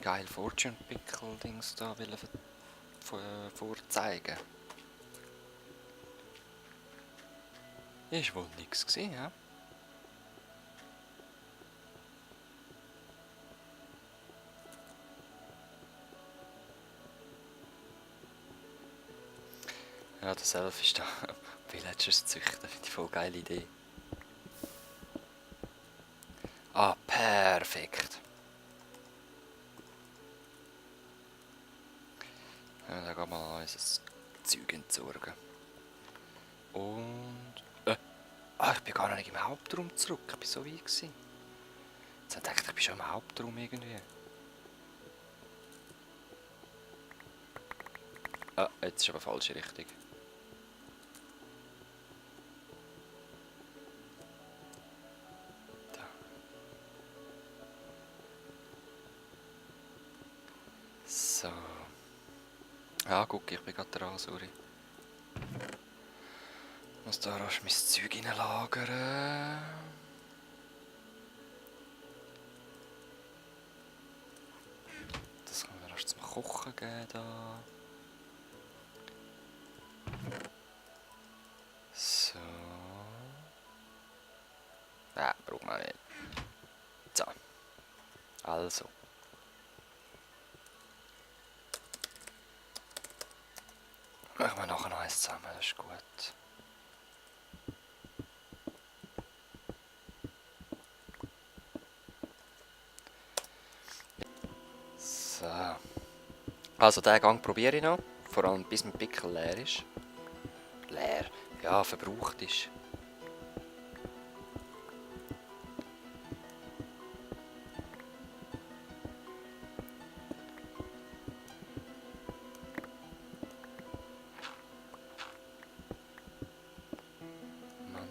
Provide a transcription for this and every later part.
geile Fortune Pickle Dings da vorzeigen. Ist wohl nichts gesehen, ja? Ja, der Self ist da. Villagers züchten, finde ich voll geile Idee. Ah, perfekt. Ja, dann gehen wir mal unser Zeug entsorgen. Und... ich bin gar noch nicht im Hauptraum zurück. Ich war so weit gewesen. Jetzt habe ich gedacht, ich bin schon im Hauptraum irgendwie. Ah, jetzt ist aber falsche Richtung. Da. So. Ah, guck, ich bin gerade dran, sorry. Ich muss da rasch mein Zeug reinlagern. Das kann man rasch zum Kochen geben da. So. Braucht man nicht. So. Also. Machen wir nachher noch eins zusammen, das ist gut. So. Also diesen Gang probiere ich noch. Vor allem bis mein Pickel leer ist. Leer? Ja, verbraucht ist. Mann.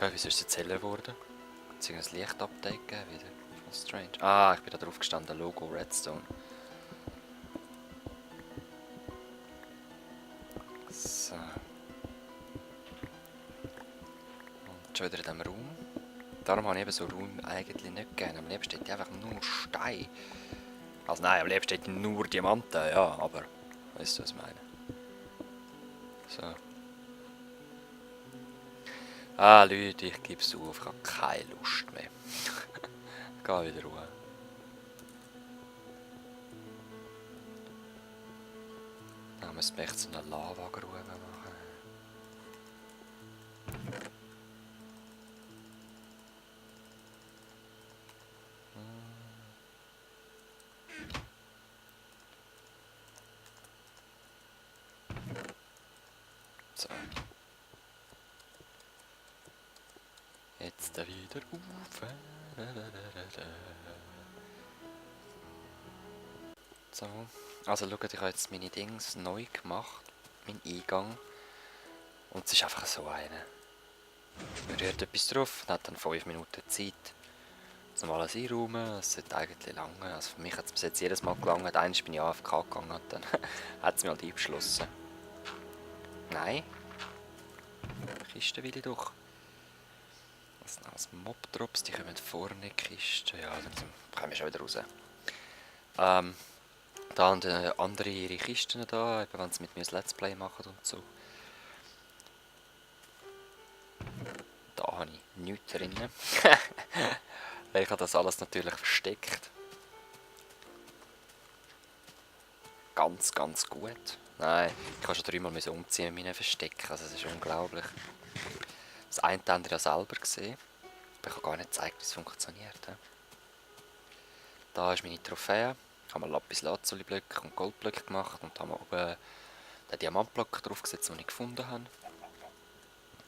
Ja, wieso ist es jetzt heller geworden? Hat es ein Lichtupdate gegeben wieder? Voll strange. Ah, ich bin da drauf gestanden, Logo Redstone. So. Und schon wieder in diesem Raum. Darum habe ich eben so Räume eigentlich nicht gerne. Am liebsten steht einfach nur Stein. Also nein, am liebsten steht nur Diamanten, ja, aber weißt du, was ich meine? So. Ah, Leute, ich gebe es auf, ich habe keine Lust mehr. Geh wieder ruhig. Dann müssen wir echt so eine Lavagrube machen. So. Jetzt wieder rauf. So. Also schaut, ich habe jetzt meine Dings neu gemacht. Mein Eingang. Und es ist einfach so eine. Man rührt etwas drauf und hat dann 5 Minuten Zeit. Das normales Einräumen, das sollte eigentlich lange. Also für mich hat es bis jetzt jedes Mal gelangt. Einmal bin ich AFK gegangen und dann hat es mich halt eingeschlossen. Nein. Kiste will ich doch. Das sind alles Mob-Drops, die kommen vorne in die Kiste. Ja, dann kommen wir schon wieder raus. Da haben andere ihre Kisten da, eben wenn sie mit mir ein Let's Play machen und so. Da habe ich nichts drin. Ich habe das alles natürlich versteckt. Ganz gut. Nein, ich habe schon 3-mal umziehen mit meinen Verstecken, also es ist unglaublich. Das eine haben wir ja selber gesehen, aber ich habe gar nicht gezeigt, wie es funktioniert. Da ist meine Trophäe. Ich habe Lapis Lazuli Blöcke und Goldblöcke gemacht und habe oben den Diamantblock draufgesetzt, den ich gefunden habe.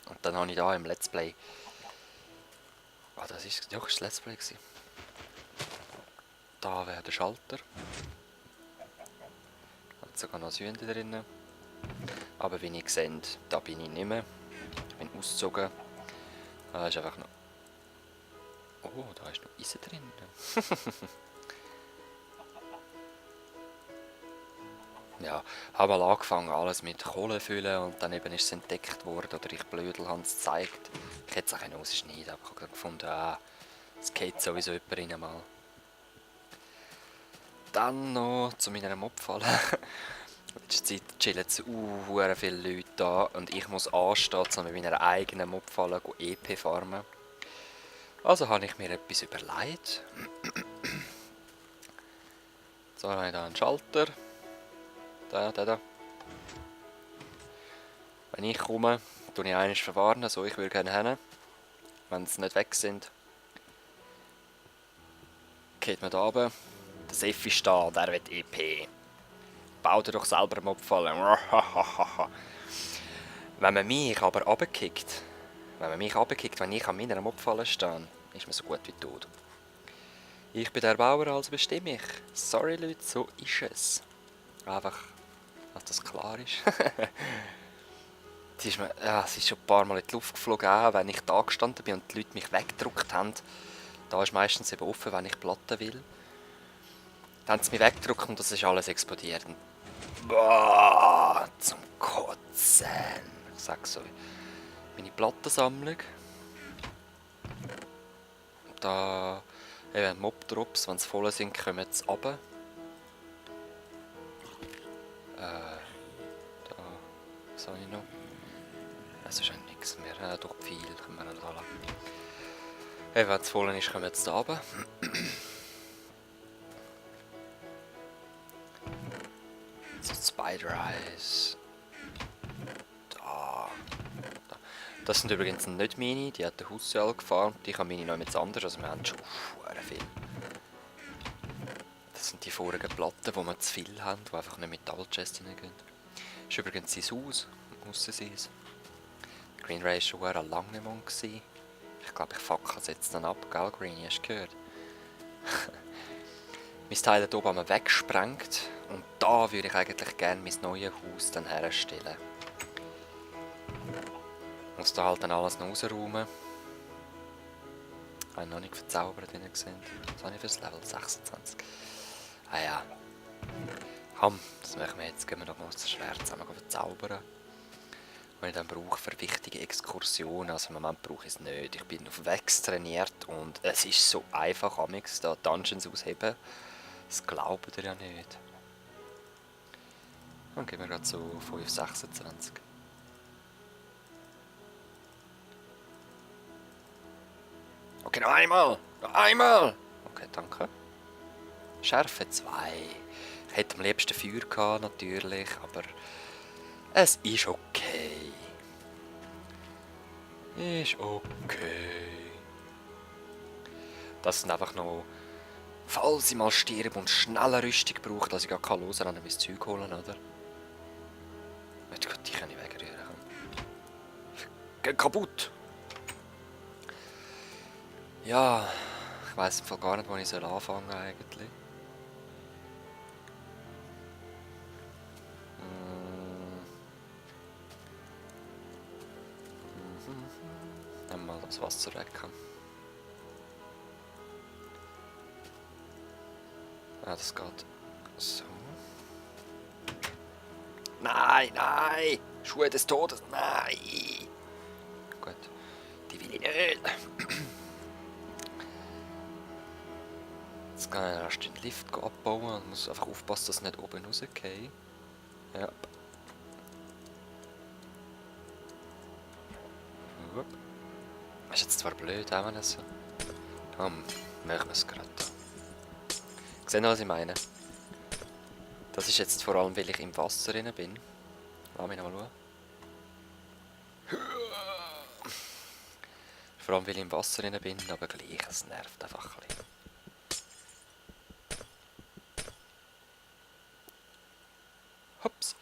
Und dann habe ich da im Let's Play... Ah, das ist das Let's Play gewesen. Da wäre der Schalter. Hat sogar noch Sünde drin. Aber wie ihr seht, da bin ich nicht mehr. Ich bin ausgezogen. Da ist einfach noch... Oh, da ist noch Eisen drin. Ja, habe mal angefangen, alles mit Kohle zu füllen und dann eben ist es entdeckt worden oder ich blödel habe es gezeigt. Ich hätte es auch rausschneiden, aber ich habe gefunden, es geht sowieso jemand rein mal. Dann noch zu meiner Mobfalle. In letzter Zeit chillen viele Leute da und ich muss anstehen, um mit meiner eigenen Mobfalle EP farmen. Also habe ich mir etwas überlegt. So habe ich da einen Schalter. Da. Wenn ich komme, tue ich einmal verwarnen, so ich würde gerne hin. Wenn sie nicht weg sind, geht man da runter. Der Seffi ist da, der will EP. Bau dir doch selber eine Mobfalle. Wenn man mich aber runterkickt, wenn ich an meiner Mobfalle stehe, ist man so gut wie tot. Ich bin der Bauer, also bestimme ich. Sorry Leute, so ist es. Einfach, dass das klar ist. Es ist schon ein paar Mal in die Luft geflogen, auch wenn ich da gestanden bin und die Leute mich weggedrückt haben. Da ist meistens eben offen, wenn ich Platten will. Dann haben sie mich weggedrückt und das ist alles explodiert. Boah, zum Kotzen. Ich sag so. Meine Plattensammlung. Da eben Mob-Drops, wenn sie voll sind, kommen sie runter. Da, was habe ich noch? Es ist eigentlich nichts mehr. Doch viel können wir nicht alle. Hey, wenn es voll ist, kommen sie da runter. So Spider-Eyes. Da. Das sind übrigens nicht meine, die hat der Husserl gefahren. Die haben meine noch mit anderes, also wir haben schon viel. Das sind die vorigen Platten, die wir zu viel haben, die einfach nicht mit Double Chest reingehen. Das ist übrigens sein Haus, aussen sein. Green Ray war schon lange nicht mehr. Ich glaube, ich fuck es jetzt dann ab, gell Green, hast du gehört? Mein Teil da oben haben wir weggesprengt und da würde ich eigentlich gerne mein neues Haus dann herstellen. Ich muss da halt dann alles noch rausräumen. Ich habe noch nicht verzaubert, wie ihr seht. Was habe ich für das Level? 26. Ah ja. Komm, das machen wir jetzt. Gehen wir noch mal das Schwert zusammen verzaubern. Und ich dann brauche für wichtige Exkursionen. Also im Moment brauche ich es nicht. Ich bin auf Wex trainiert und es ist so einfach, amigs da Dungeons ausheben. Das glaubt ihr ja nicht. Dann gehen wir gerade zu 5,26. Okay, noch einmal! Noch einmal! Okay, danke. Schärfe 2. Ich hätte am liebsten Feuer gehabt, natürlich, aber es ist okay. Ist okay. Das sind einfach noch, falls ich mal sterbe und schnell eine Rüstung brauche, dass ich gar keine Lose an mein Zeug holen, oder? Warte Gott, die kann ich wegrühren. Geht kaputt! Ja, ich weiss im Fall gar nicht, wo ich anfangen soll eigentlich. Dann mal das Wasser weg. Ah, das geht so. Nein! Schuhe des Todes, nein! Gut, die will ich nicht. Jetzt kann ich erst den Lift abbauen und muss einfach aufpassen, dass es nicht oben rausgeht. Ja. Das ist jetzt zwar blöd, auch wenn es so... Machen wir es gerade. Seht ihr, was ich meine? Das ist jetzt vor allem, weil ich im Wasser drin bin. Lass mich noch mal schauen. Vor allem, weil ich im Wasser drin bin, aber gleich, es nervt einfach ein bisschen. Hops.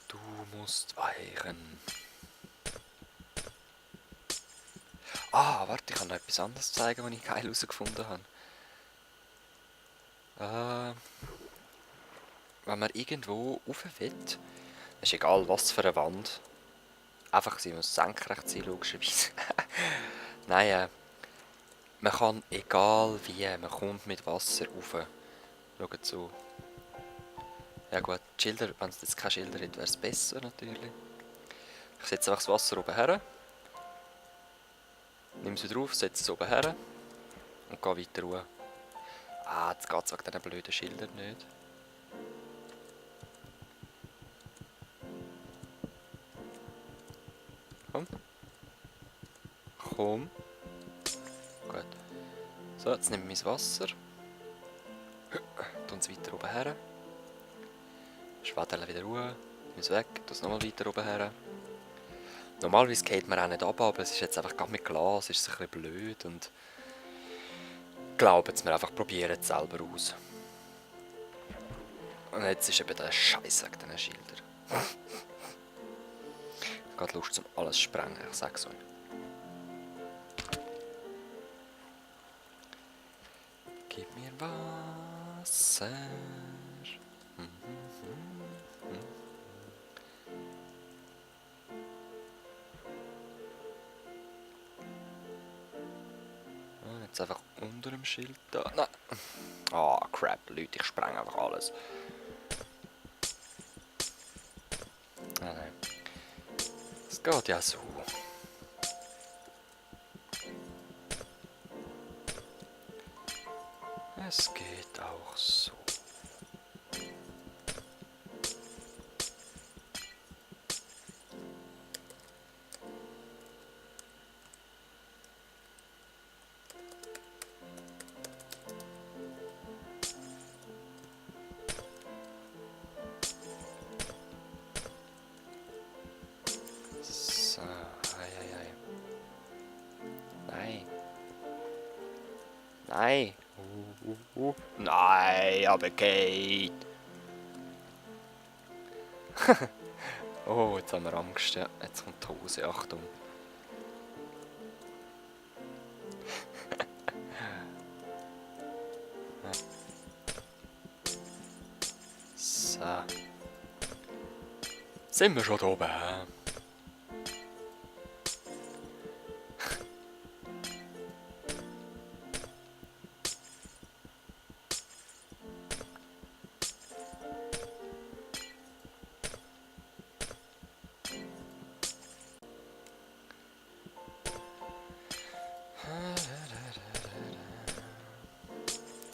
Du musst weichen. Ah, warte, ich kann noch etwas anderes zeigen, was ich geil herausgefunden habe. Wenn man irgendwo rauf will, ist egal was für eine Wand, einfach sie muss senkrecht sein, logischerweise. Nein, Man kann, egal wie, man kommt mit Wasser rauf. Schaut zu. Ja gut, die Schilder, wenn es jetzt keine Schilder hätte, wäre es besser natürlich. Ich setze einfach das Wasser oben her, nehme sie drauf, setze es oben her und gehe weiter rauf. Ah, jetzt geht es wegen diesen blöden Schildern nicht. Komm. Komm. Gut. So, jetzt nehme ich mein Wasser. Tun es weiter oben her. Schwedel wieder rauf. Nehme es weg. Tue es nochmal weiter oben her. Normalerweise geht man auch nicht ab, aber es ist jetzt einfach gerade mit Glas, ist es ein bisschen blöd und glauben es mir einfach, probieren es selber aus. Und jetzt ist eben der Scheiß wegen diesen Schildern. Ich habe Lust zum alles sprengen, ich sag's euch. Gib mir Wasser. Jetzt einfach unter dem Schild da. Nein. Ah, oh, crap, Leute, ich spreng einfach alles. Nein, nein. Es geht ja so. Es geht auch so. So, ei. Nein. Nein. Nein, aber geht. Oh, jetzt haben wir Angst. Ja. Jetzt kommt die Hose. Achtung. So. Sind wir schon da oben?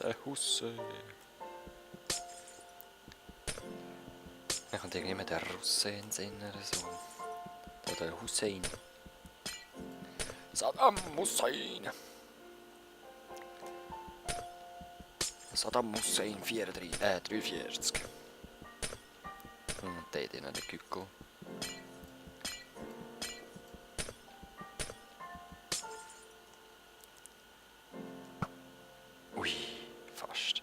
Der Husse. Mir kommt irgendjemand der Russe in den Sinn oder so. Oder der Hussein. Saddam Hussein. Saddam Hussein 43. Und der in der Gückel. Ui, fast.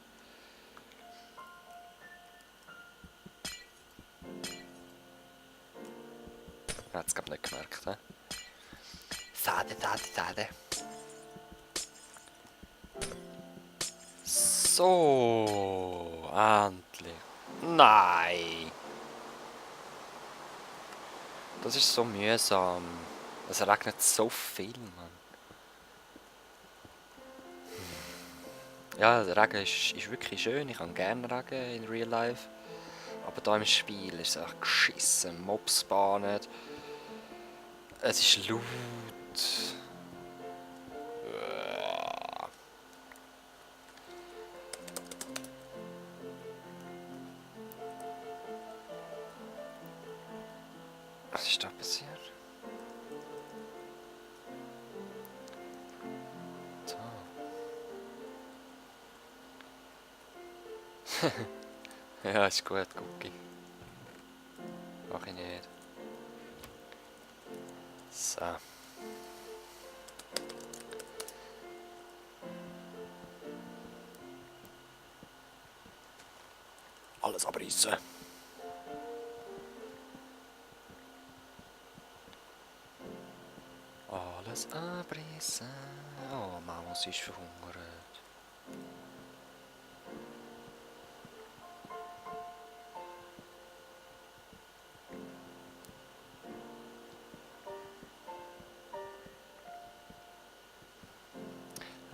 Er hat es nicht gemerkt, ne? Sade. So, endlich. Nein! Das ist so mühsam. Es regnet so viel, Mann. Ja, der Regen ist wirklich schön. Ich habe gerne Regen in Real Life. Aber hier im Spiel ist es einfach geschissen. Mobs bahnen. Es ist laut. Was ist da passiert? So. Ja, ist gut, Cookie. Mach ich nicht. So. Alles abreißen. Alles abreißen. Oh, Maus ist verhungert.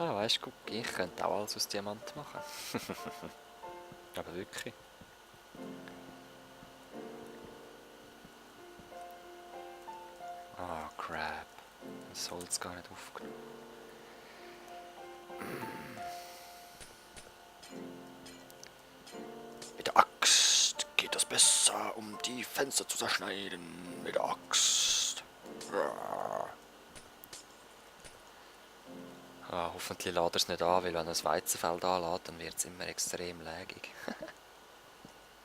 Ah, weißt du, guck, ich könnte auch alles aus Diamant machen. Aber wirklich. Ah, crap. Das Holz gar nicht aufgenommen. Mit der Axt geht es besser, um die Fenster zu zerschneiden. Mit der Axt. Ah, hoffentlich lädt er es nicht an, weil wenn er das Weizenfeld anlädt, dann wird es immer extrem lägig.